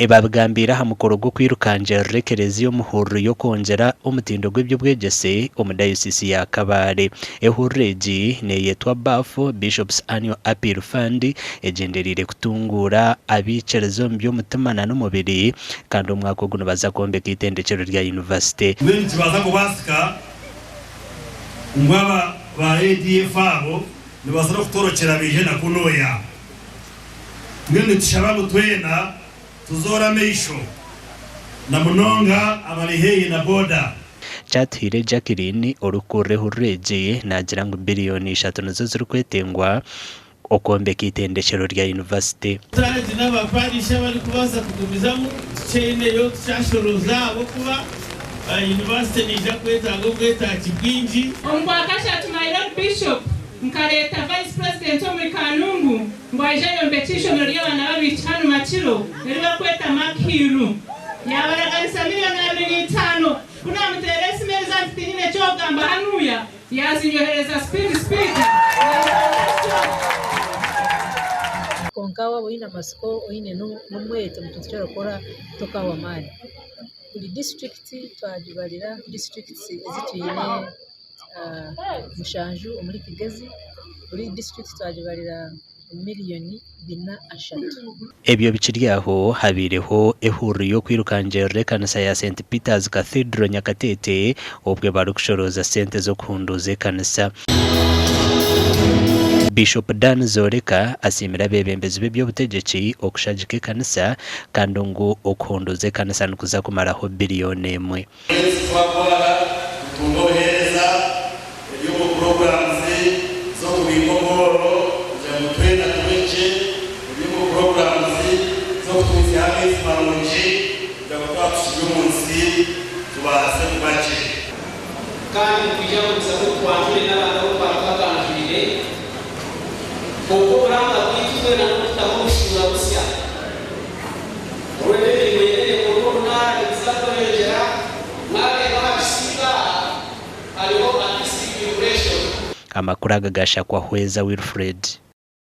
Ebi abigambiire aha mukoro gw'okwirukangirira ekereziya omuhururu y'okwongyera omutindo gw'eby'obwegyese omu dayosiisi ya Kabale. Ehururu egi neyetwa BAF, Bishops Annual Appeal Fund, egyendereire kutunguura abaikiriza omu by'omutima na n'omubiri kandi omwaka ogu nibaza kwombeka eitendekyero rya yunivasite. Mbwenu nikibaasa kubaasika ngu aba ba ADF abo nibabaasa n'okutorokyera baije na kunuya. Mbwenu nitushaba ngu twena tuzoore amaisho na munonga abari haihi na boda. Kyatuhaire Jacqueline orikukurira ehururu egi naagira ngu biriyoni ishatu nizo zirikwetengwa okwombeka eitendekyero rya yunivasite. Tutaagi n'aba parish abarikubaasa kugumizamu tukyaineyo tukyashorooza ahabw'okuba yunivasite neija kwetaaga obwetaagi bwingi. Omu Kwakashatu my Lord Bishop nkareeta Vice President omuri Kanungu ngu aije ayombekye eishomero ry'abaana b'abaishiki hanu Makiro eri barikweta Makhiru. Yaabaraganisa miriyoni 25. Ku naamuteera esimu eriza nti tinyine ky'okugamba hanuya, yaazinyoherereza sipiidi sipiidi naazonga zityo. Kwonka waaba oine amatsiko oine n'omwete omu kintu eki orikukora tokahwa amaani. Buri disiturikiti twagibarira disiturikiti ezi twine mushanju omuri Kigezi, buri disiturikiti twagibarira miriyoni bina ashatu. Ebyo bikiri aho, habaireho ehururu y'okwirukangirira ekanisa ya St Peter's Cathedral Nyakatete obwe barikushorooza sente z'okuhunduuza ekanisa. Bishop Dan Zoreka asiimire abeebembezi b'eby'obutegyeki okushagika ekanisa kandi ngu okuhunduuza ekanisa nikuza kumaraho biriyoni emwe. Twena twarwara tutunga obuheereza eri omu puroguraamu z'okubinga obworo kugira ngu twena tube gye, eri omu puroguraamu z'okutuhitsyaho amaizi marungi kugira ngu twaba tukiri omu nsi tubaase kuba gye. Kandi nitwija kugumizamu twanjure n'abantu abu twaba twatanjwire. Kwonka oburanga bwaitu twena n'okutaho obushuura busya. Orwenda emirimo eri neekorwa omu naara niguza kweyongyera. Mwareeba aha kisiika aha hariho Artistic Impression. Amakuru aga gashakwa Hweza Wilfred.